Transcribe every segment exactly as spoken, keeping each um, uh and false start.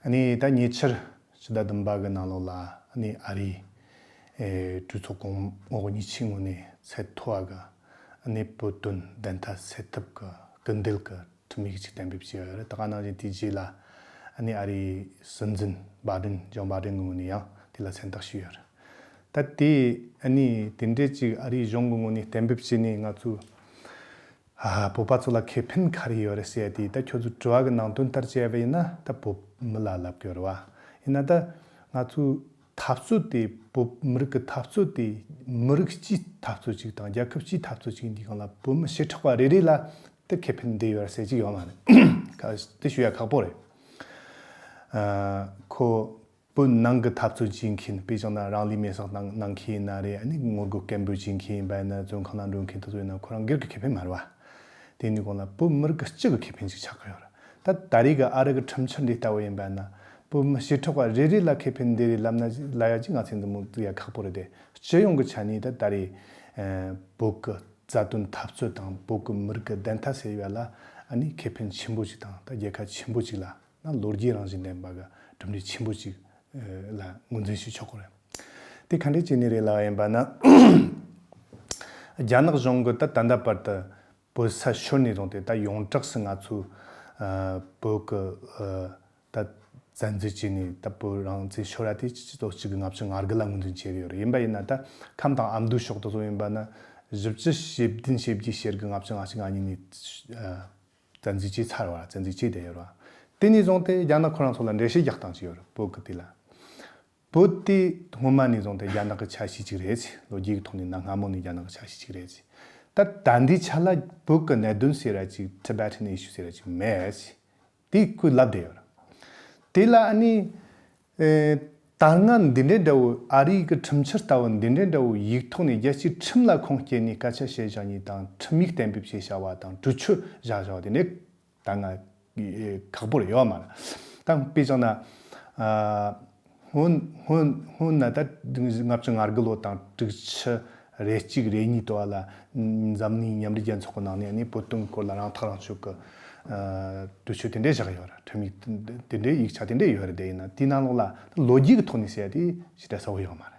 ཨ་ནི་ད་ཉེ་ཆར་ཕྱི་ཟླ་བདུན་པ་གི་ནང་ལོགས་ལ་ཨ་ནི་ཨ་རིའི་ཨེ་གྲོས་ཚོགས་གོང་འོག་གཉིས་ཆའི་ངོས་ནས་ཚད་མཐོ་བ་གི་ཨ་ནི་བོད་དོན་བདེན་མཐའ་སེལ་ཐབས་ཀྱི་སྐུལ་འདེད་ཀྱི་ཁྲིམས་ཡིག་ཅིག་གཏན་འབེབས་བྱས་ཡོད་རེད། ད་ག་ནང་བཞིན་དེའི་རྗེས་ལ་ཨ་ནི་ཨ་རིའི་སྲིད་འཛིན་བྷའི་ཌེན་ཇོ་བྷའི་ཌེན་གི་ངོས་ནས་ཡང་དེ་ལ་མཚན་རྟགས་ཞུས་ཡོད་རེད། ད་དེ་ཨ་ནི་དེ་འདྲས་ཅིག་ཨ་རིའི་གཞུང་གི་ངོས་ནས་གཏན་འབེབས་བྱས་ནས་ང་ཚོས། ཨ། བོད་པ་ཚོ་ལ་ཁེ་ཕན་ག་རེ་ཡོད་རེད་ཟེར་ཡ་དེ། ད་ཁྱོད་ཚོའི་དྲི་བ་གི་ནང་དོན་ལྟར་བྱས་པ་ཡིན་ན་ད་བོད་མི་ལ་ལབ་ཀྱི་ཡོད་རེད་བ། ཡིན་ན་ད་ང་ཚོའི་འཐབ་རྩོད་དེ། བོད་མི་རིགས་ཀྱི་འཐབ་རྩོད་དེ་མི་རིགས་སྤྱིའི་འཐབ་རྩོད་ཅིག་དང་རྒྱལ་ཁབ་སྤྱིའི་འཐབ་རྩོད་ཅིག་ཡིན་དུས་སྒང་ལ། བོད་མི་བྱེ་བྲག་པ་རེ་རེ་ལ་དེ་ཁེ་ཕན་འདི་ཡོད་རེད་ཟེར་གྱི་ཡོད་མ་རེད། ཁ་དེ་ཞུ་ཡ་ཁག་པོ་རེད། ཨ། ཁོ། བོད་ནང་གི་འཐབ་རྩོད་བྱེད་མཁན། དཔེ་བཞག་ན་རང་ལུས་མེར་སྲེག་གནང་གནང་མཁན་ཡིན་ན་རེད། ཨ་ནི་ངོ་རྒོལ་སྐད་འབོད་བྱེད་མཁན་ཡིན་པ་ཡིན་ན། བཙོན་ཁང་ནང་འགྲོ་མཁན་དེ་ཚོ་ཡིན་ན། ཁོ་རང་སྒེར་གྱི་ཁེ་ཕན་མ་རེད་བ། དེ་ནི་གོང་ལ་བོད་མི་རིགས་སྤྱི་གི་ཁེ་ཕན་ཞིག་ཆགས་ཀྱི་ཡོད་རེད། ད་ད་རེས་ཀྱི་ཨ་རི་གི་ཁྲིམས་འཆར་འདི་ལྟ་བུ་ཡིན་པ་ན། བོད་མི་བྱེ་བྲག་པ་རེ་རེ་ལ་ཁེ་ཕན་འདི་རེད་ལབ་ན། ལབ་ཡ་ཅིག་ང་ཚོས་འདི་མོ་ཡ་ཁག་པོ་རེད་དེ། སྤྱི་ཡོངས་ཀྱི་ཆ་ནས་ད་ད་རེས་ཨ་བོད་ཀྱི་རྩ་དོན་འཐབ་རྩོད་དང་། བོད་ཀྱི་མི་རིགས་ཀྱི་བདེན་མཐའ་སེལ་ཡ་ལ་ཨ་ནི་ཁེ་ཕན་ཆེན་པོ་ཞིག་དང་། ད་རྒྱལ་ཁ་ཆེན་པོ་ཞིག་ལ། ན་ལོ་རྒྱུས་རང་བཞིན་ལྡན་པ་གི་གྲུབ་འབྲས་ཆེན་པོ་ཅིག་ལ་ངོས་འཛིན་ཞུ་ཆོག་གི་རེད། དེ་ག་འདྲས་བྱས་ནས་རེད་ལབ་ཡིན་པ་ན། རྒྱ་ནག་གཞུང་གིས་ད་ད་ལྟ་བར་དུ་བོད་ས་ཤོར་ནས་བཟུང་སྟེ། ད་ཡོངས་གྲགས་སུ་ང་ཚོའི་ཨ་བོད་ཀྱི་ཨ་ད་བཙན་འཛུལ་བྱས་ནས། ད་བོད་རང་བཙན་ཤོར་ཡ་དེ་ཕྱི་ལོ་གཅིག་དགུ་ལྔ་བཅུ་ང་དགུ་ལ་ངོས་འཛིན་བྱས་ཡོད་རེད། ཡིན་པ་ཡིན་ན་ད་ཁམས་དང་ཨ་མདོའི་ཕྱོགས་དེ་ཚོ་ཡིན་པ་ན། བཞི་བཅུ་ཞེ་བདུན་ཞེ་བརྒྱད་ཞེ་དགུ་ལྔ་བཅུ་ང་གཅིག་ང་གཉིས་ནས་ཨ། བཙན་འཛུལ་བྱས་ཚར་བ། བཙན་འཛུལ་བྱས་བསྡད་ཡོད་རེད་བ། དེ་ནས་བཟུང་སྟེ་རྒྱ་ནག་ཁོ་རང་ཚོ་ལ་འགྲེལ་བཤད་རྒྱག་སྟངས་ཅིག་ཡོད་རེད། བོད་ཀྱི་དེ་ལ། བོད་དེ་སྔོན་མ་ནས་བཟུང་སྟེ་རྒྱ་ནག་གི་ཆ་ཤས་ཅིག་རེད་ཟེར། ལོ་རྒྱུས་ཀྱི་ཐོག་ནས་ན་སྔ་མོ་ནས་རྒྱ་ནག་གི་ཆ་ཤས་ཅིག་རེད་ཟེར། ད་ད་ལྟའི་ཆ་ལ་བོད་ཀྱི་གནད་དོན་ཟེར་ཡ་ཅིག Tibetan issue ཟེར་ཡ་ཅིག་མེད་ཟེར། དེ་ཁོས་ལབ་བསྡད་ཡོད་རེད། དེ་ལ་ཨ་ནི། ཨེ། ད་སྔ་འདི་འདྲའི་འདྲ་བོ། ཨ་རིའི་གི་ཁྲིམས་འཆར་ལྟ་བུ་འདི་འདྲའི་འདྲ་བོ་ཡིག་ཐོག་ནས་རྒྱལ་སྤྱིའི་ཁྲིམས་ལ་ཁུངས་སྐྱེལ་ནས་སྐད་ཆ་བཤད་བཞག་མཁན་དང་། ཁྲིམས་ཡིག་གཏན་འབེབས་བྱས་བཞག་པ་དང་། གྲོས་ཆོད་བཞག་བཞག་པ་དེ་འདྲའི་ད་སྔ་ཁག་པོ་རེད། ཡོད་མ་རེད། ད་དཔེ་བཞག་ན། ཨ། སྔོན་སྔོན་སྔོན་ན་ད་ལྔ་བཅུ་ང་དགུ་ལོ་དང་དྲུག་ཅུ་རེ་གཅིག་རེ་གཉིས་དུ་བ་ལ། འཛམ་གླིང་མཉམ་འབྲེལ་རྒྱལ་ཚོགས་ཀྱི་ནང་ནས་ནི་བོད་དོན་སྐོར་ལ་རང་ཐག་རང་གཅོད་ཀྱི་ཨ་གྲོས་ཆོད་དེ་འདྲས་བཞག་ཡོད་རེད། ཁྲིམས་ཡིག་དེ་འདྲས། ཡིག་ཆ་དེ་འདྲས་ཡོད་རེད། དེ་ཡིན་ན་དེའི་ནང་ལོགས་ལ་ད་ལོ་རྒྱུས་ཀྱི་ཐོག་ནས་བཤད་དེ་ཞེ་དྲག་གསལ་བོ་ཡོད་མ་རེད།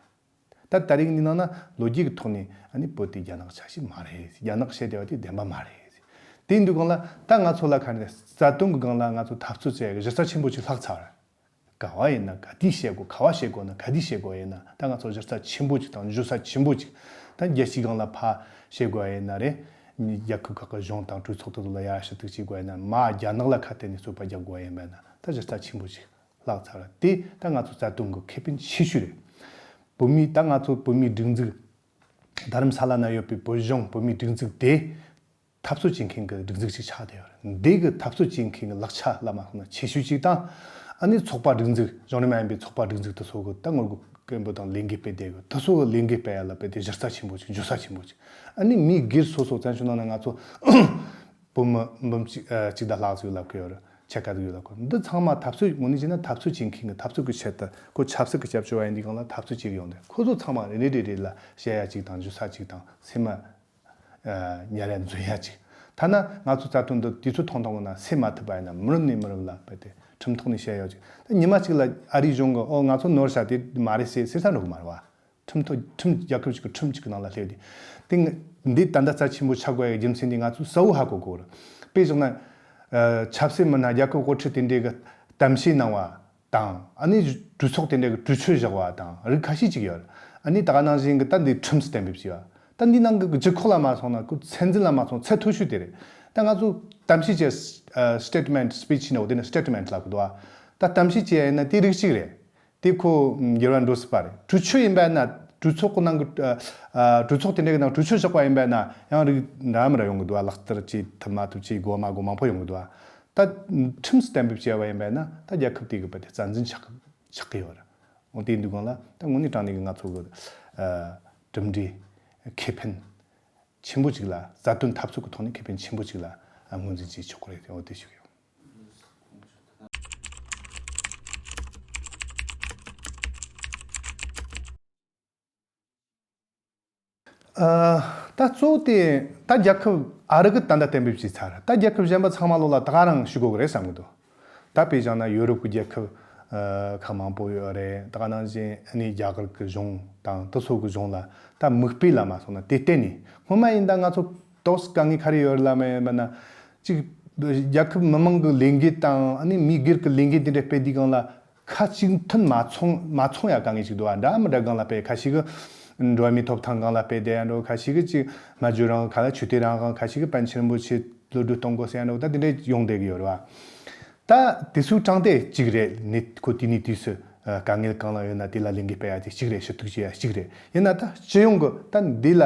ད་ད་རེས་ཀྱི་འདི་ནང་ན་ལོ་རྒྱུས་ཀྱི་ཐོག་ནས་ཨ་ནི་བོད་དེ་རྒྱ་ནག་ཆ་ཤས་མ་རེད། རྒྱ་ནག་བཤད་བསྡད་པ་དེ་བདེན་པ་མ་རེད། དེ་ཡིན་དུས་སྒང་ལ་ད་ང་ཚོ་ལ་ཁ་ནས་རྩ་དོན་གྱི་སྒང་ལ་ང་ཚོ་འཐབ་རྩོད་བྱེད་ཡ་གི་གཞི་རྩ་ཆེན་པོ་ཅིག་ལྷག་ཚར་རེད། ག་བ་ཡིན་ན་ག་དུས་བཤད་དགོས། ག་བ་བཤད་དགོས་ན་ག་དུས་བཤད་དགོས་ཡིན་ན། ད་ང་ཚོ་གཞི་རྩ་ཆེན་པོ་ཅིག་དང་འཇུ་ས་ཆེན་པོ་ཅིག་ད་རྒྱལ་སྤྱིའི་སྒང་ལ་ཕར་བཤད་དགོས་ཡིན་ན་རེད། རྒྱལ་ཁབ་ཁག་གི་གཞུང་དང་གྲོས་ཚོགས་དེ་ཚོ་ལ་ཡར་ཞུ་གཏུག་བྱེད་དགོས་ཡིན་ན། མར་རྒྱ་ནག་ལ་ཁ་གཏད་ནས་རྩོད་པ་རྒྱག་དགོས་ཡིན་པ་ན། ད་གཞི་རྩ་ཆེན་པོ་ཅིག་ལྷག་ཚར་བ་དེ་ད་ང་ཚོ་རྩ་དོན་གྱི་ཁེ་ཕན་ཆེ་ཤོས་རེད། བོད་མི། ད་ང་ཚོ་བོད་མིའི་སྒྲིག་འཛུགས། རྡ་རམ་ས་ལ་ན་ཡོད་པའི་བོད་གཞུང་། བོད་མིའི་སྒྲིག་འཛུགས་དེ། འཐབ་རྩོད་བྱེད་མཁན་གྱི་སྒྲིག་འཛུགས་ཅིག་ཆགས་བསྡད་ཡོད་རེད། འདི་གི་འཐབ་རྩོད་བྱེད་མཁན་གྱི་ལག་ཆ་ལ་མ་སོང་ན་ཆེ་ཤོས་ཅིག་དང་། ཨ་ནི་ཚོགས་པ་སྒྲིག་འཛུགས། གཞུང་འབྲེལ་མ་ཡིན་པའི་ཚོགས་པ་སྒྲིག་འཛུགས་དེ་ཚོ་གི་ད་ངོ་རྒོལ་སྐད་འབོད་དང་ལས་འགུལ་སྤེལ་བསྡད་ཡོད། དེ་ཚོ་གི་ལས་འགུལ་སྤེལ་ཡ་ལ་དཔེ་དེ་གཞི་རྩ་ཆེན་པོ་ཅིག་འཇུ་ས་ཆེན་པོ་ཅིག་ཨ་ནི་མི་སྒེར་སོ་སོ། བཙན་བྱོལ་ནང་ན་ང་ཚོ་བོད་མི་འབུམ་གཅིག་ཨ་གཅིག་དང་ལྷག་ཙམ་ཡོད་ལབ་ཀྱི་ཡོད་རེད། ཕྱེད་ཀ་ཙམ་ཡོད་ལབ་ཀྱི་ཡོད་རེད། འདི་ཚང་མ་འཐབ་རྩོད་ངོས་ནས་བྱས་ན་འཐབ་རྩོད་བྱེད་མཁན་གྱི། འཐབ་རྩོད་ཀྱི་ཆེད་དུ། ཁོ་ཆབ་སྲིད་ཀྱི་སྐྱབས་བཅོལ་བ་ཡིན་དུས་སྒང་ལ་འཐབ་རྩོད་བྱེད་ཀྱི་ཡོང་དུས། ཁོ་ཚོ་ཚང་མ་རེ་རེ་རེ་རེ་ལ་བཤད་ཡ་ཅིག་དང་འཇུ་ས་ཅིག་དང་། སེམས་མ་ཨ་ཉར་ཡ་འཛུལ་ཡ་ཅིག་ཐ་ན་ང་ཚོ་རྩ་དོན་འདི་དུས་ཚོད་ཐུང་ཐུང་གི་ནང་སེལ་མ་ཐུབ་པ་ཡིན་ན། མི་རབས་ནས་མི་རབས་ལ་དཔེ་དེ་ཁྲིམས་ཐོག་ནས་བཤད་ཡོད་ཅིག་ད་ཉི་མ་གཅིག་ལ་ཨ་རིའི་གཞུང་གིས་ཨོ་ང་ཚོ་ནོར་བཞག་དེ་མ་རེད་ཟེར་ཟེར་ས་འགྲོ་གི་མ་རེད་བ། ཁྲིམས་ཐོག་ཁྲིམས། རྒྱལ་ཁབ་ཅིག་གི་ཁྲིམས་ཅིག་གི་ནང་ལ་སླེབས་ཏེ། དེ་ང་འདི་ད་ལྟ་རྩ་ཆེན་པོ་ཆགས་དགོས་ཡ་རྒྱུ་མཚན་དེ་ང་ཚོས་གསལ་བོ་ཧ་གོ་དགོས་རེད། དཔེ་བཞག་ན། ཨ་ཆབ་སྲིད་མི་སྣ། རྒྱལ་ཁབ་འགོ་ཁྲིད་དེ་འདྲས་ཀྱིས་གཏམ་བཤད་གནང་བ་དང་། ཨ་ནི་གྲོས་ཚོགས་དེ་འདྲས་ཀྱིས་གྲོས་ཆོད་བཞག་པ་དང་རིགས་ཁ་ཤས་ཅིག་ཡོད་རེད། ཨ་ནི་ད་ག་ནང་བཞིན་གྱི་ད་འདི་ཁྲིམས་སུ་གཏན་འབེབས་བྱས་པ། ད་འདི་ནང་གི་ལྗིད་ཁོག་ལ་མ་སོང་ན། ཁོ་ཚད་འཛིན་ལ་མ་སོང་། ཚད་མཐོ་ཤོས་དེ་རེད། ད་ང་ཚོ་གཏམ་བཤད་བྱས། ཨ་statement, speech ནོ། དེ་ནི་statement ལབ་གི་འདུག་ཨ། ད་གཏམ་བཤད་བྱས་ཡིན་ན་དེ་རིགས་གཅིག་རེད། དེ་ཁོ་འགྱུར་བ་འགྲོ་སྲིད་པ་རེད། གྲོས་ཆོད་ཡིན་པ་ན། གྲོས་ཚོགས་ཀྱི་ནང་གི་ཨ་ཨ་གྲོས་ཚོགས་དེ་འདྲ་གི་ནང་གྲོས་ཆོད་བཞག་པ་ཡིན་པ་ན་ཡང་རིགས་འདྲ་མི་འདྲ་ཡོང་གི་འདུག་ཨ། ལག་བསྟར་བྱེད་ཐུབ་མ་ཐུབ་བྱེད་དགོས་མ་དགོས་མང་པོ་ཡོང་གི་འདུག་ཨ། ད་ཁྲིམས་སུ་གཏན་འབེབས་བྱས་པ་ཡིན་པ་ན་ད་རྒྱལ་ཁབ་དེ་གི་དཔེ་དེ་རྩ་འཛིན་ཆགས་ཆགས་ཀྱི་ཡོད་རེད། འོ་དེ་འདུག་གང་ལ་ད་དངོས་གནས་དྲང་གནས་ཀྱི་ང་ཚོ་གི་ཨ་གྲུབ་འབྲས་ཁེ་ཕན་ཆེན་པོ་ཅིག་ལ། རྩ་དོན་འཐབ་རྩོད་ཀྱི་ཐོག་ནས་ཁེ་ཕན་ཆེན་པོ་ཅིག་ལ་ཨ་ངོས་འཛིན་བྱེད་ཆོག་གི་རེད། འོ་དེ་ཞུ་གི་ཡོད། ཨ་ད་གཙོ་བོ་དེ་ད་རྒྱལ་ཁབ་ཨ་རི་གིས་ད་ལྟ་གཏན་འབེབས་བྱས་ཚར། ད་རྒྱལ་ཁབ་གཞན་པ་ཚང་མ་ལོག་ལ་ད་ག་རང་ཞུ་དགོས་ཀྱི་རེད་བསམ་གྱི་འདུག་ད་དཔེ་བཞག་ན་ཡོ་རོབ་ཀྱི་རྒྱལ་ཁབ་ ཁག་མང་པོ་ཡོད་རེད། ད་ག་ནང་བཞིན་ཨ་ནི་རྒྱ་གར་གྱི་གཞུང་དང་དེ་ཚོ་གི་གཞུང་ལ་ད་མིག་དཔེ་ལ་མ་སོང་ན་དེ་བརྟེན་ནས་སྔོན་མ་ཡིན་ད་ང་ཚོ་ཏོག་ཙམ་དཀའ་ངལ་ག་རེ་ཡོད་རེད་ལབ་མ་ཡིན་པ་ན་ཅིག་རྒྱལ་ཁབ་མི་མང་གི་ལས་འགུལ་དང་ཨ་ནི་མི་སྒེར་གྱི་ལས་འགུལ་དེ་འདྲ་སྤེལ་དུས་སྒང་ལ་ཁ་གཅིག་མཐུན་མ་ཚང་མ་ཚང་ཡ་དཀའ་ངལ་ཅིག་འདུག་ཨ། འདྲ་མི་འདྲ་སྒང་ལ་སྤེལ། ཁ་ཤས་ཀྱིས་འགྲོ་བ་མིའི་ཐོབ་ཐང་སྒང་ལ་སྤེལ་བསྡད་ཡ་འགྲོ། ཁ་ཤས་ཀྱིས་ཅིག་སྨྲ་བརྗོད་རང་དབང་ཁ་ལ་ཆོས་དད་རང་དབང་། ཁ་ཤས་ཀྱིས་པཎ་ཆེན་རིན་པོ་ཆེ་གློད་གྲོལ་གཏོང་དགོས་ཟེར་ཡ་འགྲོ། ད་དེ་འདྲ་ཡོང་བསྡད་ཀྱི་ཡོད་རེད་བ། ད་དེ་ཚོའི་དྲང་བདེན་གཅིག་རེད། ནི་ཁོ་དེ་ནས་དུས་སུ་དཀའ་ངལ་གང་ལ་ཡོད་ན་དེ་ལ་ལས་འགུལ་སྤེལ་ཡ་དེ་གཅིག་རེད། ཞུ་གཏུག་བྱེད་ཡ་གཅིག་རེད། ཡིན་ན་ད་སྤྱི་ཡོངས་ཀྱི་ད་འདི་ལ་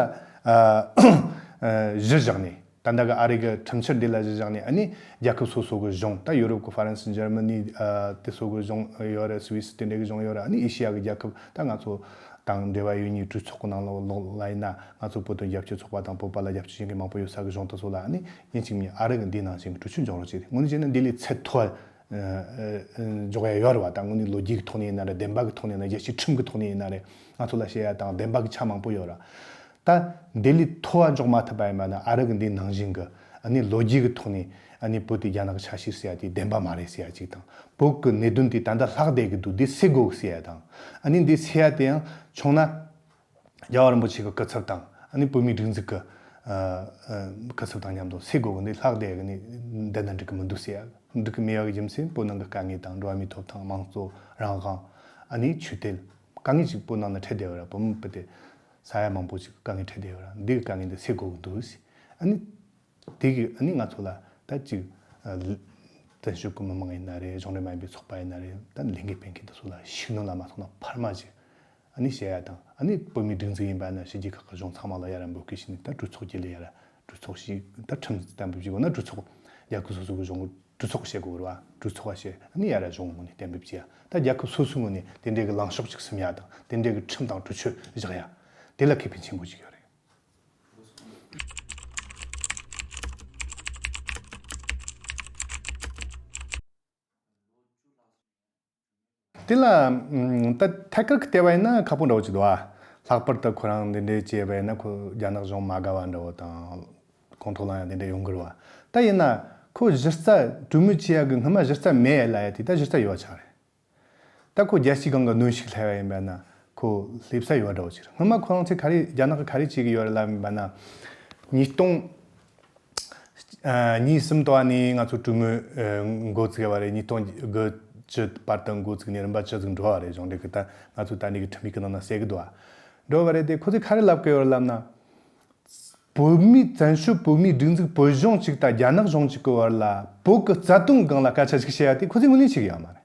གཞི་བཞག་ནས། ད་ལྟ་གི་ཨ་རི་གི་ཁྲིམས་འཆར་འདི་ལ་གཞི་བཞག་ནས་ཨ་ནི་རྒྱལ་ཁབ་སོ་སོ་གི་གཞུང་། ད་ཡུ་རོབ་གི་ཧྥ་རན་སི་འཇར་མ་ནི་དེ་ཚོ་གི་གཞུང་ཡོད་རེད། སུད་སི་དེ་འདྲ་གི་གཞུང་ཡོད་རེད། ཨ་ནི་ཨེ་ཤི་ཡ་གི་རྒྱལ་ཁབ་ད་ང་ཚོ་དང་འབྲེལ་བ་ཡོད་མཁན་གྲོས་ཚོགས་གི་ནང་ལོགས་ལ་ཡིན་ན་ང་ཚོ་བོད་དོན་རྒྱབ་སྐྱོར་ཚོགས་པ་དང་བོད་པ་ལ་རྒྱབ་སྐྱོར་བྱེད་མཁན་མང་པོ་ཡོད་ས་གི་གཞུང་དེ་ཚོ་ལ་ཨ་ནི་ཡིན་གཅིག་མིན་ཨ་རི་གི་འདི་ནང་བཞིན་གི་གྲོས་ཆོད་འཇོག་རོགས་བྱེད། དངོས་གནས་བྱས་ན་འདི་ལས་ཚད་མཐོ་བ་འཇོག་ཡ་ཡོད་རེད་བ། ད་དངོས་གནས་ལོ་རྒྱུས་ཀྱི་ཐོག་ནས་ཡིན་ན་རེད། བདེན་པ་གི་ཐོག་ནས་ཡིན་ན། རྒྱལ་སྤྱིའི་ཁྲིམས་ཀྱི་ཐོག་ནས་ཡིན་ན་རེད། ང་ཚོ་ལ་བཤད་ཡ་དང་བདེན་པ་གི་ཆ་མང་པོ་ཡོད་ར། ད་འདི་ལས་མཐོ་བ་འཇོག་མ་ཐུབ་པ་ཡིན་པ་ན་ཨ་རི་གི་འདི་ནང་བཞིན་གི་ཨ་ནི་ལོ་རྒྱུས་ཀྱི་ཐོག་ནས་ཨ་ནི་བོད་དེ་རྒྱ་ནག་གི་ཆ་ཤས་ཟེར་ཡ་དེ་བདེན་པ་མ་རེད་ཟེར་ཡ་གཅིག་དང་། བོད་ཀྱི་གནད་དོན་དེ་ད་ལྟ་ལྷག་བསྡད་གི་འདུག་འདི་སེལ་དགོས་གི་ཟེར་ཡ་དང་། ཨ་ནི་འདི་སེལ་ཡ་དེ་ཡང་བྱུང་ན། རྒྱལ་བ་རིན་པོ་ཆེ་གི་སྐུ་ཚབ་དང་ཨ་ནི་བོད་མིའི་སྒྲིག་འཛུགས་ཀྱི་ཨ་ཨ་སྐུ་ཚབ་དང་མཉམ་དུ་སེལ་དགོས་གི། འདི་ལྷག་བསྡད་གི་ནི་འདི་ན་འགྲིག་གི་མི་འདུག་ཟེར་ཡ། འགྲིག་གི་མེད་པ་གི་རྒྱུ་མཚན་བོད་ནང་གི་དཀའ་ངལ་དང་འགྲོ་བ་མིའི་ཐོབ་ཐང་། དམངས་གཙོ། རང་དབང་། ཨ་ནི་ཆོས་དད། དཀའ་ངལ་ཅིག་བོད་ནང་ན་འཕྲད་བསྡད་ཡོད་ར། བོད་མི་བོད་དེ་ས་ཡ་མང་པོ་ཅིག་དཀའ་ངལ་འཕྲད་བསྡད་ཡོད་ར། འདི་གི་དཀའ་ངལ་འདི་སེལ་དགོས་གི་འདུག་ཟེར། ཨ་ནི་དེ་གི་ཨ་ནི་ང་ཚོ་ལ་ད་ཅིག་ཨ་བཙན་བྱོལ་གི་མི་མང་ཡིན་ན་རེད། གཞུང་འབྲེལ་མ་ཡིན་པའི་ཚོགས་པ་ཡིན་ན་རེད། ད་ལས་འགུལ་སྤེལ་མཁན་དེ་ཚོ་ལ་ཤུགས་སྣོན་ལ་མ་སོང་ན་འཕར་མ་ཅིག་ཨ་ནི་བྱེད་ཡ་དང་། ཨ་ནི་བོད་མིའི་སྒྲིག་འཛུགས་ཡིན་པ་ན་ཕྱི་རྒྱལ་ཁག་གི་གཞུང་ཚང་མ་ལ་ཡ་ར་འབོད་སྐུལ་བྱས་ནས་ད་གྲོས་ཚོགས་བརྒྱུད་ལས་ཡ་ར་གྲོས་ཚོགས་ཤིག་ད་ཁྲིམས་གཏན་འབེབས་བྱེད་དགོས་ན་གྲོས་ཚོགས། རྒྱལ་ཁབ་སོ་སོ་གི་གཞུང་གི་གྲོས་ཚོགས་བྱེད་དགོས་རེད་བ། གྲོས་ཚོགས་བྱེད། ཨ་ནི་ཡ་ར་གཞུང་ངོས་ནས་གཏན་འབེབས་བྱེད་ཡ། ད་རྒྱལ་ཁབ་སོ་སོའི་ངོས་ནས་དེ་འདྲའི་གི་ལངས་ཕྱོགས་ཅིག་སིམ་ཡ་དང་། དེ་འདྲའི་གི་ཁྲིམས་དང་གྲོས་ཆོད་བཞག་ཡ། དེ་ལ་ཁེ་ཕན་ཆེན་པོ་ཅིག་ཡོད་རེད། དེ་ལ་ཨམ་ད་ཐད་ཀར་གྱི་ལྟ་བ་ཡིན་ན་ཁག་པོ་འདྲ་བོ་ཅིག་འདུག་ཨ། ལྷག་པར་དུ་ཁོ་རང་འདི་འདྲའི་བྱས་པ་ཡིན་ན་ཁོ་རྒྱ་ནག་གཞུང་མ་དགའ་བ་འདྲ་བོ་དང་། ཁོང་ཁྲོ་ལངས་ཡ་འདི་འདྲ་ཡོང་གི་རེད་བ། ད་ཡིན་ན་ཁོ་གཞི་རྩ་གྲོས་མོལ་བྱེད་ཡ་གི་སྔོན་མ་གཞི་རྩ་མེད་ལབ་ཡ་དེ་ད་གཞི་རྩ་ཡོད་པ་ཆགས་རེད། ད་ཁོ་རྒྱལ་སྤྱིའི་སྒང་གི་གནོན་ཤུགས་སླེབས་པ་ཡིན་པ་ན་ཁོ་སླེབས་ས་ཡོད་པ་འདྲ་བོ་ཅིག་རེད། སྔོན་མ་ཁོ་རང་ཚོས་ག་རེ་རྒྱ་ནག་གིས་ག་རེ་བྱེད་ཀྱི་ཡོད་རེད་ལབ་ཡིན་པ་ན། ཉིས་སྟོང་ཨ་གཉིས་གསུམ་དུ་བ་ནས་ང་ཚོ་གྲོས་མོལ་ཨ་འགོ་བཙུགས་པ་རེད། ཉིས་སྟོང་དགུ་བཅུ་བར་དུ་འགོ་བཙུགས་ནས་རིམ་པ་བཅུ་ཟིག་འགྲོ་བ་རེད། གཞུང་འབྲེལ་གི་ད་ང་ཚོ་ད་ནས་གི་ཁྲིམས་ཡིག་གི་ནང་ན་གསལ་གི་འདུག་བ། འགྲོ་བ་རེད་དེ་ཁོ་ཚོས་ག་རེ་ལབ་གི་ཡོད་རེད་ལབ་ན། བོད་མིའི་བཙན་བྱོལ་བོད་མིའི་སྒྲིག་འཛུགས་བོད་གཞུང་གཅིག་དང་རྒྱ་ནག་གཞུང་གཅིག་གི་བར་ལ་བོད་ཀྱི་རྩ་དོན་སྒང་ལ་སྐད་ཆ་ཞིག་བཤད་ཡ་དེ་ཁོ་ཚོས་ངོས་ལེན་བྱེད་གི་ཡོད་མ་རེད།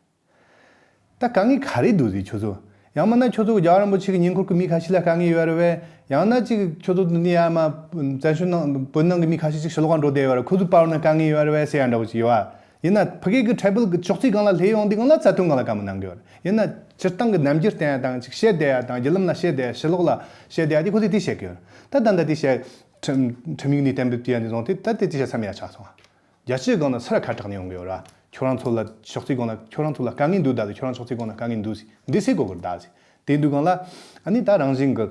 ད་དཀའ་ངལ་ག་རེ་འདུག་ཟེར་ཁྱོད་ཚོ། ཡང་མིན་ན་ཁྱོད་ཚོ་རྒྱལ་བ་རིན་པོ་ཆེ་གི་ཉེ་འཁོར་གྱི་མི་ཁ་ཤས་ལ་དཀའ་ངལ་ཡོད་རེད་བས། ཡང་ན་ཅིག་ཁྱོད་ཚོ་འདི་ནས་ཡར་མར་བཙན་བྱོལ་ནང་བོད་ནང་གི་མི་ཁ་ཤས་ཅིག་ཕྱི་ལོགས་ལ་འགྲོ་བསྡད་ཡོད་རེད། ཁོ་ཚོའི་བར་ན་དཀའ་ངལ་ཡོད་རེད་བས་ཟེར་ཡ་འདྲ་བོ་ཅིག་ཡོད་ཨ། ཡིན་ན་ཕ་གི་གི་ཊེ་བལ་གི་ཅོག་ཙེའི་སྒང་ལ་སླེབས་ཡོང་དུས་སྒང་ལ་རྩ་དོན་སྒང་ལ་བཀའ་མོལ་གནང་གི་ཡོད་རེད། ཡིན་ན་སྤྱིར་བཏང་གི་རྣམ་འགྱུར་བསྟན་ཡ་དང་ཅིག་བཤད་བསྡད་ཡ་དང་། བརྒྱུད་ལམ་ལ་བཤད་བསྡད་ཡ། ཕྱི་ལོགས་ལ་བཤད་བསྡད་ཡ་དེ་ཁོ་ཚོས་དེ་བཤད་གི་ཡོད་རེད། ད་ད་ལྟ་དེ་བཤད། ཁྲིམས་ཁྲིམས་ཡིག་ནས་གཏན་འབེབས་བྱས་ཡ་ནས་བཟུང་སྟེ་ད་དེ་ཅི་བྱ་ས་མེད་ཡ་ཆགས་སོང་ཨ། རྒྱལ་སྤྱིའི་སྒང་ན་སུ་ར་ཁ་གྲགས་ནས་ཡོང་གི་ཡོད་ར། ཁྱོད་རང་ཚོ་ལ་ཕྱོགས་གཅིག་སྒང་ན་ཁྱོད་རང་ཚོ་ལ་དཀའ་ངལ་འདུག་ད་ཟེར། ཁྱོད་རང་ཚོ་གཅིག་སྒང་ན་དཀའ་ངལ་འདུག་ཟེར། འདི་སེལ་དགོས་གི་རེད་ད་ཟེར། དེ་དུས་སྒང་ལ་ཨ་ནི་ད་རང་བཞིན་གི་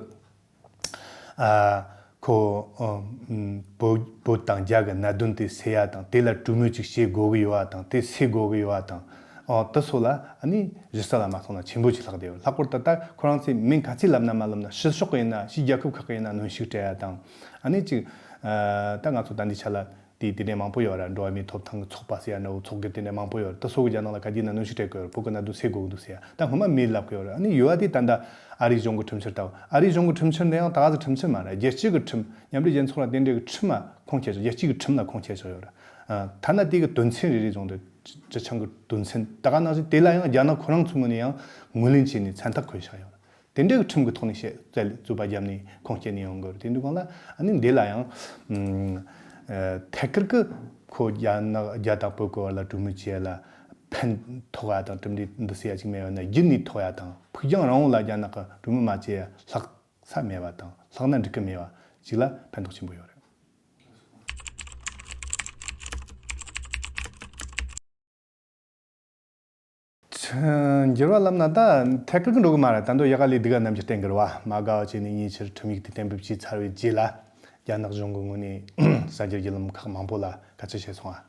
ཨ་ཁོ་ཨ་བོད་བོད་དང་རྒྱ་གི་གནད་དོན་དེ་སེལ་ཡ་དང་། དེ་ལ་གྲོས་མོལ་ཅིག་བྱེད་དགོས་གི་ཡོད་བ་དང་། དེ་སེལ་དགོས་གི་ཡོད་བ་དང་། ཨོ་དེ་ཚོ་ལ་ཨ་ནི་གཞི་རྩ་ལ་མ་སོང་ན་ཆེན་པོ་ཅིག་ལྷག་བསྡད་ཡོད། ལྷག་པར་དུ་ད་ཁོ་རང་ཚོས་མིང་ག་ཚོད་ལབ་ན་མ་ལབ་ན། ཕྱི་ཕྱོགས་གི་ཡིན་ན། ཕྱི་རྒྱལ་ཁབ་ཁག་གི་ཡིན་ན་གནོན་ཤུགས་སྤྲད་ཡ་དང་། ཨ་ནི་ཅིག་ཨ་ད་ང་ཚོ་ད་འདི་ཆ་ལ། དེ་དེ་འདྲའི་མང་པོ་ཡོད་ར། འགྲོ་བ་མིའི་ཐོབ་ཐང་གི་ཚོགས་པ་ཟེར་ཡ་འདྲ་བོ། ཚོགས་སྒེར་དེ་འདྲའི་མང་པོ་ཡོད་ར། དེ་ཚོ་གི་རྒྱ་ནག་ལ་ག་དུས་ན་གནོན་ཤུགས་སྤྲད་གི་ཡོད་ར། བོད་གི་གནད་དོན་སེལ་དགོས་ཀྱི་འདུག་ཟེར་ཡ་ད་སྔོན་མ་མིས་ལབ་གི་ཡོད་ར། ཨ་ནི་ཡོད་པ་དེ་ད་ལྟ་ཨ་རིའི་གཞུང་གི་ཁྲིམས་འཆར་ལྟ་བུ། ཨ་རིའི་གཞུང་གི་ཁྲིམས་འཆར་འདི་ཡང་ད་ག་ཟེ་ཁྲིམས་འཆར་མ་རེད། རྒྱལ་སྤྱི་གི་ཁྲིམས། མཉམ་འབྲེལ་རྒྱལ་ཚོགས་ལ་དེ་འདྲའི་གི་ཁྲིམས་ལ་ཁུངས་སྐྱེལ་ཆོག་རྒྱལ་སྤྱི་གི་ཁྲིམས་ལ་ཁུངས་སྐྱེལ་ཆོག་ཡོད་ར། ཨ་ཐ་ན་དེ་གི་དོན་ཚན་རེ་རེ་བཟུང་སྟེ་སྤྱི་བྱང་གི་དོན་ཚན་ད་ག་ནང་བཞིན་དེ་ལ་ཡང་རྒྱ་ནག་ཁོ་རང་ཚོའི་ངོས་ནས་ཡང་ངོས་ལེན་བྱས་ནས་མཚན་རྟགས་བཀོད་བཞག་ཡོད་ར། དེ་འདྲའི་ཁྲིམས་ཀྱི་ཐོག་ནས་བཤད་རྩད་རྩོད་པ་བརྒྱབ་ནས་ཁུངས་སྐྱེལ་ནས་ཡོང་དགོས་རེད། དེ་འདུག་གང་ལ་ཨ་ནི་འདི་ལ་ཡང་ཨ་ཐད་ཀར་གྱི་ཁོ་རྒྱ་ནག་རྒྱ་དང་བོད་ཀྱི་བར་ལ་གྲོས་མོལ་བྱེད་ཡ་ལ་ཕན་ཐོགས་ཡ་དང་གྲུབ་འབྲས་འདི་སྲིད་ཡ་ཅིག་མེད་པ་ན། རྒྱུན་ནས་ཐོགས་ཡ་དང་། ཕུགས་རྒྱང་རིང་བོ་ལ་རྒྱ་ནག་གི་གྲོས་མོལ་མ་བྱེད་ཡ་ལྷག་ས་མེད་པ་དང་། ལྷག་ན་འགྲིག་གི་མེད་པ་ཅིག་ལ་ཕན་ཐོགས་ཆེན་པོ་ཡོད་རེད། འགྱུར་བ་ལབ་ན་ད་ཐད་ཀར་གྱི་འགྲོ་གི་མ་རེད། ད་དུང་ཡག་ག་ལས་སྡུག་ག་ནམ་རྒྱུན་བསྟན་གི་རེད་བ། མ་དགའ་བ་བྱས་ནས་ཉེ་ཆར་ཁྲིམས་ཡིག་དེ་གཏན་འབེབས་བྱས་ཚར་བའི་རྗེས་ལ་རྒྱ་ནག་གཞུང་གི་ངོས་ནས་གསར་འགྱུར་བརྒྱུད་ལམ་ཁག་མང་པོ་ལ་སྐད་ཆ་བཤད་སོང་ང་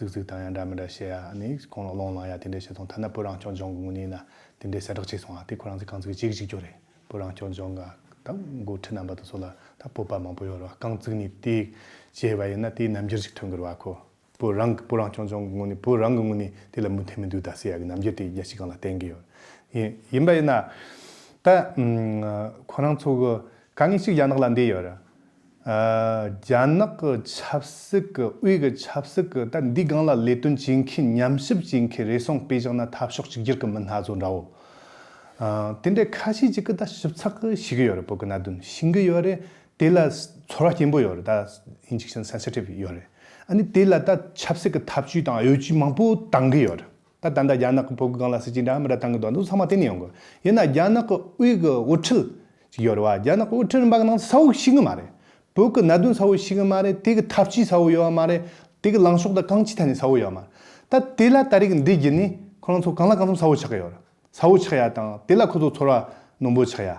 ཙིག་ཙིག་བཏང་ཡ་འདྲ་མི་འདྲ་བྱེད་ཡ། ཨ་ནི་ཁོང་ལ་རླུང་ལངས་ཡ་དེ་འདྲ་བྱེད་སོང་། ཐ་ན་བོད་རང་སྐྱོང་ལྗོངས་ཀྱི་ངོས་ནས་ན་དེ་འདྲའི་གསལ་བསྒྲགས་བྱས་སོང་ཨ། དེ་ཁོ་རང་ཚོས་གང་ཚིག་ཅིག་ཅིག་སྐྱོར་རེད། བོད་རང་སྐྱོང་ལྗོངས་ཀ་ད་འགོ་ཁྲིད་རྣམ་པ་དེ་ཚོ་ལ་ད་སྤོབས་པ་མང་པོ་ཡོད་རེད་བ། རྐང་བཙུགས་ནས་དེ་བྱས་པ་ཡིན་ན་དེའི་རྣམ་འགྱུར་ཞིག་ཐོན་གི་རེད་བ། ཁོ་བོད་རང་གི་བོད་རང་སྐྱོང་ལྗོངས་ཀྱི་ངོས་ནས་བོད་རང་གི་ངོས་ནས་དེ་ལ་མོས་མཐུན་མི་འདུག་ད་ཟེར་ཡ་གི་རྣམ་འགྱུར་དེ་རྒྱལ་སྤྱིའི་སྒང་ལ་བསྟན་གི་ཡོད་རེད། ཡིན་ཡིན་པ་ཡིན་ན་ད་ཨམ་ཁོ་རང་ཚོ་གི་དཀའ་ངལ་ཞིག་རྒྱ་ནག་ལ་འདི་ཡོད་རེད། ཨ། རྒྱ་ནག་གི་ཆབ་སྲིད་ཀྱི་དབུས་ཀྱི་ཆབ་སྲིད་ཀྱི་ད་འདི་སྒང་ལ་ལས་དོན་བྱེད་མཁན་ཉམས་ཞིབ་བྱེད་མཁན་རེ་ཟུང་དཔེ་བཞག་ན་འཐབ་ཕྱོགས་གཅིག་གྱུར་གྱི་མི་སྣ་ཚོ་འདྲ་བོ། ཨ། དེ་འདྲའི་ཁ་ཤས་ཅིག་གིས་ད་ཞིབ་ཚགས་ཀྱིས་ཤེས་ཀྱི་ཡོད་རེད། བོད་ཀྱི་གནད་དོན་ཤེས་ཀྱི་ཡོད་རེད། དེ་ལ་ཚོར་བ་སྐྱེན་པོ་ཡོད་རེད། ད་ཨིན་ཇི་ཤན་སེན་སི་ཊིབ་ཡོད་རེད། ཨ་ནི་དེ་ལ་ད་ཆབ་སྲིད་ཀྱི་ཐབས་ཇུས་དང་གཡོ་ཇུས་མང་པོ་བཏང་གི་ཡོད་རེད། ད་ད་ལྟ་རྒྱ་ནག་གི་བོད་ཀྱི་སྒང་ལ་སྲིད་ཇུས་འདྲ་མི་འདྲ་བཏང་གི་འདུག་འདི་ཚང་མ་བསྟན་ནས་ཡོང་གི། ཡིན་ན་རྒྱ་ནག་གི་དབུས་ཀྱི་དབུ་ཁྲིད་ཅིག་ཡོད་རེད་བ། རྒྱ་ནག་གི་དབུ་ཁྲིད་རིམ་པ་གི་ནང་གསལ་བོ་ཤེས་གི་མ་རེད། བོད་ཀྱི་གནད་དོན་གསལ་བོ་ཤེས་གི་མ་རེད། དེ་གི་ཐབས་ཇུས་གསལ་བོ་ཡོད་མ་རེད། དེ་གི་ལངས་ཕྱོགས་དང་གང་ཅིའི་ཐད་ནས་གསལ་བོ་ཡོད་མ་རེད། ད་དེ་ལ་ད་རེས་ཀྱི་འདི་བརྒྱུད་ནས་ཁོ་རང་ཚོ་གང་ལ་གང་འཚམ་གསལ་བོ་ཆགས་ཀྱི་ཡོད་རེད། གསལ་བོ་ཆགས་ཡ་དང་དེ་ལ་ཁོ་ཚོ་ཚོར་བ་རྣོན་པོ་ཆགས་ཡ།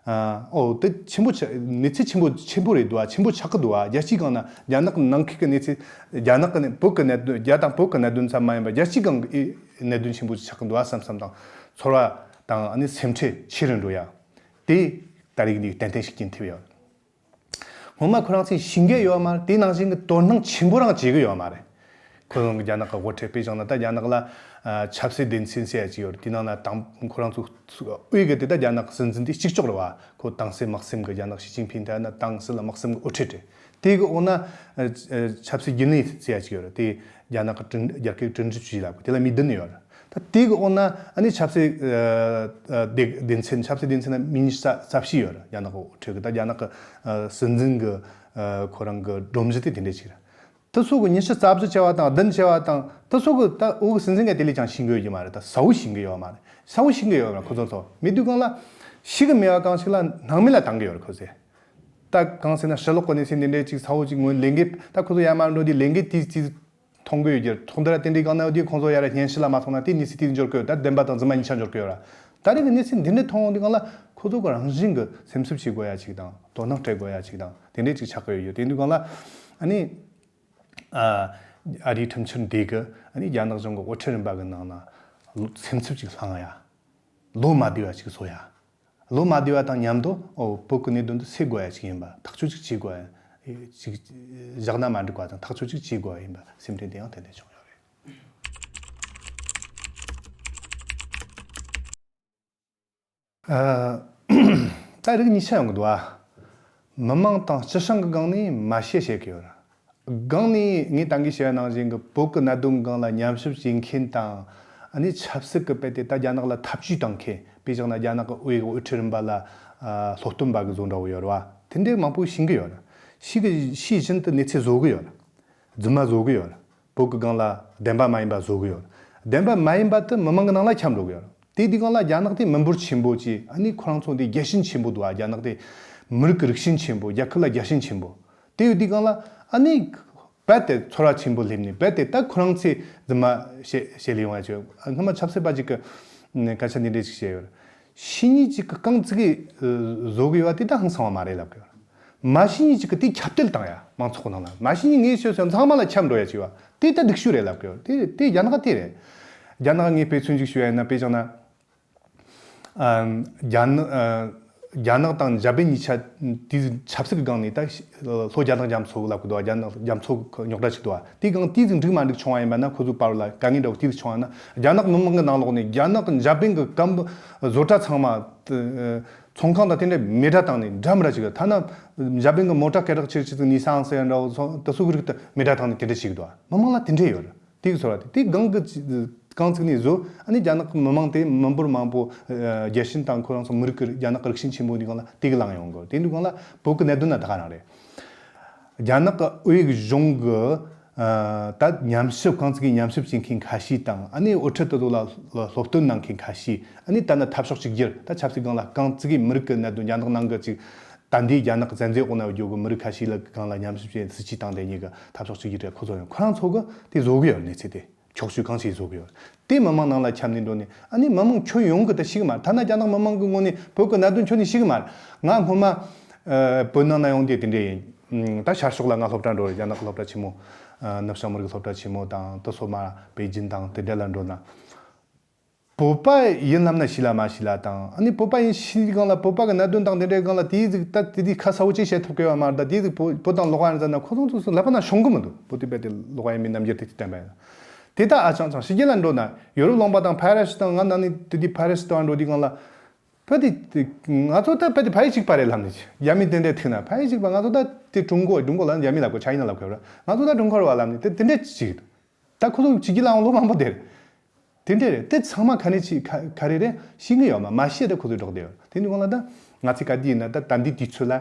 ཨ། ཨོ་དེ་ཆེན་པོ་ཆགས། གནས་ཚུལ་ཆེན་པོ་ཆེན་པོ་རེད་འདུག་ཨ། ཆེན་པོ་ཆགས་ཀྱི་འདུག་ཨ། རྒྱལ་སྤྱིའི་སྒང་ན་རྒྱ་ནག་ནང་ཁུལ་གྱི་གནས་ཚུལ། རྒྱ་ནག་གི་ནས་བོད་ཀྱི་གནད་དོན། རྒྱ་དང་བོད་ཀྱི་གནད་དོན་ཙམ་མ་ཡིན་པར་རྒྱལ་སྤྱིའི་སྒང་གི་གནད་དོན་ཆེན་པོ་ཆགས་ཀྱི་འདུག་ཨ་བསམ་བསམ་དང་། ཚོར་བ་དང་ཨ་ནི་སེམས་ཁྲལ་ཆེ་རུ་འགྲོ་ཡ། དེ་ད་རེས་ཀྱི་འདི་ཏན་ཏན་ཤུགས་རྐྱེན་ཐེབས་ཡོད། སྔོན་མ་ཁོ་རང་ཚོས་ཤེས་ཀྱི་ཡོད་མ་རེད། དེ་ནང་བཞིན་གྱི་དོ་སྣང་ཆེན་པོ་རང་བྱེད་ཀྱི་ཡོད་མ་རེད། ཁོ་རང་གི་རྒྱ་ནག་གི་དབུ་ཁྲིད་དཔེ་བཞག་ན་ད་རྒྱ་ནག་ལ་ཨ་ཆབ་སྲིད་སྡེ་ཚན་ཟེར་ཡ་ཅིག་ཡོད་རེད། དེ་ནང་ན་དང་ཁོ་རང་ཚོ་དབུས་ཀྱི་དེ་ད་རྒྱ་ནག་གི་སྲིད་འཛིན་དེ་གཅིག་ལྕོགས་རེད་བ། ཁོ་ཏང་སྲིད་དམག་སེམས་ཀྱི་རྒྱ་ནག་ཞི་ཅིན་ཕིང་ད་ན་ཏང་སྲིད་ལ་དམག་སེམས་ཀྱི་དབུ་ཁྲིད་རེད། དེ་གི་འོག་ན་ཨ་ཨ་ཆབ་སྲིད་རྒྱུན་ལས་ཟེར་ཡ་ཅིག་ཡོད་རེད། དེ་རྒྱ་ནག་གི་ཀྲུང་རྒྱ་སྐད་ཀྲུང་ཞིབ་ཅུས་ལབ་གི་དེ་ལ་མི་བདུན་ཡོད་རེད། ད་དེ་གི་འོག་ན་ཨ་ནི་ཆབ་སྲིད་ཨ་ཨ་སྡེ་སྡེ་ཚན། ཆབ་སྲིད་སྡེ་ཚན་ན་མི་ཉི་ཤུ་རྩ་རྩ་བཞི་ཡོད་རེད། རྒྱ་ནག་གི་དབུ་ཁྲིད་གི་ད་རྒྱ་ནག་གི་ཨ་སྲིད་འཛིན་གི་ཨ་ཁོ་རང་གི་སྒྲོམ་གཞི་དེ་དེ་འདྲས་ཅིག་རེད། དེ་ཚོ་གི་ཉི་ཤུ་རྩ་བཞི་བྱས་པ་དང་བདུན་བྱས་པ་དང་དེ་ཚོ་གི་ད་འོག་གི་སྲིད་འཛིན་ག་དེ་ལས་ཀྱང་ཤེས་ཀྱི་ཡོད་ཀྱི་མ་རེད། ད་གསལ་བོ་ཤེས་ཀྱི་ཡོད་མ་རེད། གསལ་བོ་ཤེས་ཀྱི་ཡོད་མ་རེད། ཁོ་ཚོ་ཚོ་མི་དུས་གང་ལ་ཤེས་ཀྱི་མེད་པ་གང་ཞིག་ལ་སྣང་མེད་ལ་བཏང་གི་ཡོད་རེད་ཁོ་ཚོས། ད་གང་ཟེར་ན་ཕྱི་ལོགས་གི་གནས་ཚུལ་འདི་འདྲའི་ཅིག་གསལ་བོ་ཅིག་ངོས་ལེན་གི་ད་ཁོ་ཚོ་ཡར་མར་འགྲོ་དུས་ལེན་གི་དེ་ཅིག་མཐོང་གི་ཡོད་ཀྱི་རེད། ཐོག་འདི་ར་དེ་འདྲའི་སྒང་ན་ཡོད་དུས་ཁོང་ཚོ་ཡར་སྙན་ཞུ་ལ་མ་ཐོག་ན་དེ་གནས་ཚུལ་དེ་འབྱོར་གི་ཡོད། ད་བདེན་པ་དང་རྫུན་མ་གཉིས་ཆ་འབྱོར་གི་ཡོད་ར། ད་རེས་ཀྱི་གནས་ཚུལ་འདི་འདྲ་མཐོང་ཡོང་དུས་སྒང་ལ་ཁོ་ཚོ་གི་རང་བཞིན་གྱི་སེམས་འཚབ་བྱེད་དགོས་ཡ་ཅིག་དང་དོ་སྣང་སྤྲད་དགོས་ཡ་ཅིག་དང་དེ་འདྲའི་ཅིག་ཆགས་ཀྱི་ཡོད་ཡོད། དེ་འདུག་སྒང་ལ་ཨ་ནི་ཨ་ཨ་རིའི་ཁྲིམས་འཆར་འདི་གི་ཨ་ནི་རྒྱ་ནག་གཞུང་གི་དབུ་ཁྲིད་རིམ་པ་གི་ནང་ན་སེམས་འཚབ་ཅིག་བསླང་ཡ། ལོ་མ་བདེ་བ་ཅིག་བཟོ་ཡ། ལོ་མ་བདེ་བ་དང་མཉམ་དུ་ཨོ་བོད་ཀྱི་གནད་དོན་དེ་སེལ་དགོས་ཡ་ཅིག་ཡིན་པ། ཐག་གཅོད་ཅིག་བྱེད་དགོས་ཡ་ཅིག་བཞག་ན་མ་འགྲིག་པ་དང་ཐག་གཅོད་ཅིག་བྱེད་དགོས་ཡ་ཡིན་པ་སེམས་ཁྲལ་དེ་ཡང་ཏན་ཏན་བྱུང་ཡོད་རེད། ཨ། ད་རིགས་གཉིས་ཆ་ཡོང་གི་འདུག་ཨ། མི་མང་དང་སྤྱི་བྱིངས་ཀྱི་སྒང་ནས་མ་བཤད་བཤད་ཀྱི་ཡོད་རེད། སྒང་ནས་ངས་ད་གིན་བཤད་པ་ནང་བཞིན་གྱི་བོད་ཀྱི་གནད་དོན་སྒང་ལ་ཉམས་ཞིབ་བྱེད་མཁན་དང་། ཨ་ནི་ཆབ་སྲིད་ཀྱི་དཔེ་དེ་ད་རྒྱ་ནག་ལ་ཐབས་ཇུས་གཏོང་མཁན། དཔེ་བཞག་ན་རྒྱ་ནག་གི་དབུས་དབུ་ཁྲིད་རིམ་པ་ལ་ཨ་སློབ་སྟོན་པ་གི་བཟོ་འདྲ་བོ་ཡོད་རེད་བ། དེ་འདྲའི་མང་པོ་ཤེས་ཀྱི་ཡོད་རེད། ཤེས་ཀྱི་ཤེས་བཞིན་དུ་གནས་ཚུལ་བཟོ་གི་ཡོད་རེད། རྫུན་མ་བཟོ་གི་ཡོད་རེད། བོད་ཀྱི་སྒང་ལ་བདེན་པ་མ་ཡིན་པ་བཟོ་གི་ཡོད་རེད། བདེན་པ་མ་ཡིན་པ་དེ་མི་མང་གི་ནང་ལ་ཁྱབ་འགྲོ་གི་ཡོད་རེད། དེ་དུས་སྒང་ལ་རྒྱ་ནག་དེ་མི་འབོར་ཆེན་པོ་ཅིག་ཨ་ནི་ཁོ་རང་ཚོ་འདི་རྒྱལ་ཞེན་ཆེན་པོ་འདུག་ཨ། རྒྱ་ནག་དེ་མི་རིགས་ཀྱི་རིགས་ཞེན་ཆེན་པོ། རྒྱལ་ཁབ་ལ་རྒྱལ་ཞེན་ཆེན་པོ། དེ་ཡོད་དུས་སྒང་ལ་ཨ་ནི་རྦད་དེ་ཚོར་བ་ཆེན་པོ་སླེབས་ནས་རྦད་དེ་ད་ཁོ་རང་ཚོས་རྫུན་མ་བཤད་བཤད་ལས་ཡོང་བ་བྱས། སྔོན་མ་ཆབ་སྲིད་པ་ཅིག་གིས་སྐད་ཆ་འདི་འདྲ་ཅིག་བཤད་ཡོད་རེད། ཕྱི་ཉིན་གཅིག་གི་རྐང་བཙུགས་ཀྱིས་བཟོ་གི་ཡོད་པ་དེ་ད་ཧང་སང་བ་མ་རེད་ལབ་གི་ཡོད་རེད། མ་ཕྱི་ཉིན་གཅིག་གི་དེ་ཁྱབ་གདལ་བཏང་ཡ་མང་ཚོགས་ནང་ལ། མ་ཕྱི་ཉིན་ངས་ཤོད་ཚོད་ཚང་མ་ལ་ཁྱབ་འགྲོ་ཡ་ཅིག་ཡོད་པ་དེ་ད་སྡུག་ཤོས་རེད་ལབ་གི་ཡོད་རེད། དེ་དེ་རྒྱ་ནག་དེ་རེད། རྒྱ་ནག་ངས་དཔེ་མཚོན་ཅིག་ཞུ་ཡ་ཡིན་ན། དཔེ་བཞག་ན། ཨ། རྒྱ་ནག་ཨ། རྒྱ་ནག་དང་འཇར་པན་གཉིས་ཆ་དེའི་ཆབ་སྲིད་ཀྱི་སྒང་ནས་ད་ལྷོ་རྒྱ་ནག་རྒྱ་མཚོ་ལབ་གི་འདུག་རྒྱ་ནག་རྒྱ་མཚོ་རྙོག་དྲ་ཞིག་འདུག་དེའི་སྒང་དེའི་ཟིག་འགྲིག་མ་འགྲིག་བྱུང་བ་ཡིན་པ་ན། ཁོ་ཚོའི་བར་ལ་དཀའ་ངལ་འདྲ་བོ་དེའི་ཟིག་བྱུང་བ་ན། རྒྱ་ནག་མི་མང་གི་ནང་ལོགས་ནས་རྒྱ་ནག་འཇར་པན་གྱི་སྐམ་པོ་བཟོ་གྲྭ་ཚང་མ་ཚོང་ཁང་དང་དེ་འདྲ་མེ་དྲ་བཏང་ནས་འདྲ་མི་འདྲ་ཞིག་ཐ་ན་འཇར་པན་གྱི་མོ་ཊ་སྐད་གྲགས་ཆེ་ཆེ་ཚོ་ནི་སང་སེ་འདྲ་བོ་དེ་ཚོ་གི་རིགས་དེ་མེ་དྲ་བཏང་ནས་དེ་འདྲ་བྱེད་གི་འདུག་མི་མང་ལ་དེ་འདྲ་ཡོད་རེད། དེ་གི་ཚོར་བ་དེ་དེ་སྒང་གི་རྐང་བཙུགས་ནས་བཟོ། ཨ་ནི་རྒྱ་ནག་གི་མི་མང་དེ་མི་འབོར་མང་པོ་ཨ་རྒྱལ་ཞེན་དང་ཁོ་རང་ཚོ་མི་རིགས་ཀྱི་རྒྱ་ནག་གི་རིགས་ཞེན་ཆེན་པོ་འདི་སྒང་ལ་དེ་གི་ལངས་ཡོང་གི། དེ་འདི་སྒང་ལ་བོད་ཀྱི་གནད་དོན་ན་ད་ག་རང་རེད། རྒྱ་ནག་གི་དབུས་གཞུང་གི་ཨ་ད་ཉམས་ཞིབ་རྐང་བཙུགས་ཀྱི་ཉམས་ཞིབ་བྱེད་མཁན་ཁ་ཤས་དང་། ཨ་ནི་དབུ་ཁྲིད་དེ་ཚོ་ལ་སློབ་སྟོན་གནང་མཁན་ཁ་ཤས། ཨ་ནི་ད་ནི་འཐབ་ཕྱོགས་གཅིག་གྱུར་ད་ཆབ་སྲིད་སྒང་ལ་རྐང་བཙུགས་ཀྱི་མི་རིགས་ཀྱི་གནད་དོན། རྒྱ་ནག་ནང་གི་ཅིག་ད་འདིའི་རྒྱ་ནག་གི་བཙན་འཛུལ་འོག་ན་ཡོད་རྒྱུ་གི་མི་རིགས་ཁ་ཤས་ལ་སྒང་ལ་ཉམས་ཞིབ་བྱས། སྲིད་ཇུས་བཏང་བསྡད་མཁན་གྱི་འཐབ་ཕྱོགས་གཅིག་གྱུར་རེད། ཁོ་ཚོ་ཡང་ཁོ་རང་ཚོ་གི་དེ་བཟོ་གི་ཡོད། གནས་ཚུལ་དེ་ཕྱོགས་བཅུ་གང་ཞིག་བཟོ་གི་ཡོད། དེ་མི་མང་ནང་ལ་ཁྱབ་ནས་འགྲོ་ནས། ཨ་ནི་མི་མང་ཁྱོན་ཡོངས་གི་ད་ཤེས་གི་མ་རེད། ཐ་ན་རྒྱ་ནག་མི་མང་གི་ངོས་ནས་བོད་ཀྱི་གནད་དོན་ཁྱོན་ནས་ཤེས་གི་མ་རེད། ང་སྔོན་མ་ཨ་བོད་ནང་ན་ཡོང་དུས་དེ་འདྲ་ཡིན། ད་ཤར་ཕྱོགས་ལ་ང་སློབ་གྲྭ་འགྲོ་རེད། རྒྱ་ནག་གི་སློབ་གྲྭ་ཆེན་མོ། ཨ་ནུབ་བྱང་མི་རིགས་སློབ་གྲྭ་ཆེན་མོ་དང་དེ་སོགས་མར་པེ་ཅིན་དང་དེ་འདྲ་ལ་འགྲོ་ན། བོད་པ་ཡིན་ལབ་ན་ཤི་ལ་མ་ཤི་ལ་དང་། ཨ་ནི་བོད་པ་ཡིན་ཤི་སྒང་ལ་བོད་པ་གི་གནད་དོན་དང་དེ་འདྲའི་སྒང་ལ་དེའི་ཟིག་ད་དེ་དེའི་ཁ་གསལ་བོ་ཅིག་བཤད་ཐུབ་ཀྱི་ཡོད་མ་རེད། ད་དེའི་ཟིག་བོད་བོད་དང་ལོགས་ཡིན་ཟེར་ན་ཁོ་ཚོ་ཚོ་ལབ་པ་ན་ཤོང་གི་མི་འདུག་བོད་དེ་བས་དེ་ལོགས་ཡིན་མིན་རྣམ་འགྱུར་དེ་དེ་བསྟན་པ་ཡིན་ན། དེ་ད་ཨ་ཅང་ཅང་ཕྱི་རྒྱལ་ལ་འགྲོ་ན་ཡོ་རོབ་ལུང་པ་དང་ཕ་རི་སི་དང་ང་ན་ནི་དེ་དེ་ཕ་རི་སི་དང་འགྲོ་དུས་སྒང་ལ། བོད་དེ་དེ་ང་ཚོ་ད་བོད་དེ་ཕ་ཡི་གཅིག་པ་རེད་ལབ་ནི་ཅི། རྒྱ་མི་དེ་འདྲའི་ཐུག་ན་ཕ་ཡི་གཅིག་པ། ང་ཚོ་ད་དེ་ཀྲུང་གོ་ཀྲུང་གོ་ལ་རྒྱ་མི་ལབ་དགོས། ཆ་ཡིན་ན་ལབ་དགོས་ར། ང་ཚོ་ད་ཀྲུང་གོ་རེད་བ་ལབ་ནི་དེ་དེ་འདྲའི་ཅིག་ད་ཁོ་ཚོ་ཕྱི་རྒྱལ་ལའང་ལོ་མང་པོ་དེ་རེད། དེ་འདྲ་རེད། དེ་ཚང་མ་ག་ནས་ཅི་ག་ག་རེ་རེད་ཤེས་ཀྱི་ཡོད་མ། མ་ཤེས་ད་ཁོ་ཚོས་སྒྲོག་བསྡད་ཡོད། དེ་འདི་གང་ལ་ད་ང་ཚོས་ག་དུས་ཡིན་ན་ད་ད་འདི་དུས་ཚོད་ལ་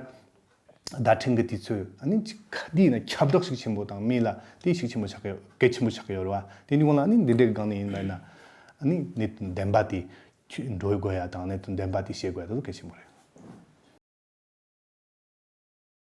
བརྡ་འཕྲིན་གྱི་དུས་ཚོད་ཨ་ནི་ཅི་ག་དུས་ཡིན་ན་ཁྱབ་བསྒྲགས་ཤུགས་ཆེན་པོ་དང་མི་ལ་དེ་ཤུགས་ཆེན་པོ་ཆགས་ཀྱི་ཡོད། གལ་ཆེན་པོ་ཆགས་ཀྱི་ཡོད་རེད་བ། དེ་འདི་གང་ལ་ཨ་ནི་འདི་འདྲའི་སྒང་ནས་ཡིན་པ་ཡིན་ན་ཨ་ནི་གནད་དོན་བདེན་པ་དེ་འགྲོ་དགོས་ཡ་དང་གནད་དོན་བདེན་པ་དེ་བཤད་དགོས་ཡ་དེ་ཚོ་གལ་ཆེན་པོ་རེད།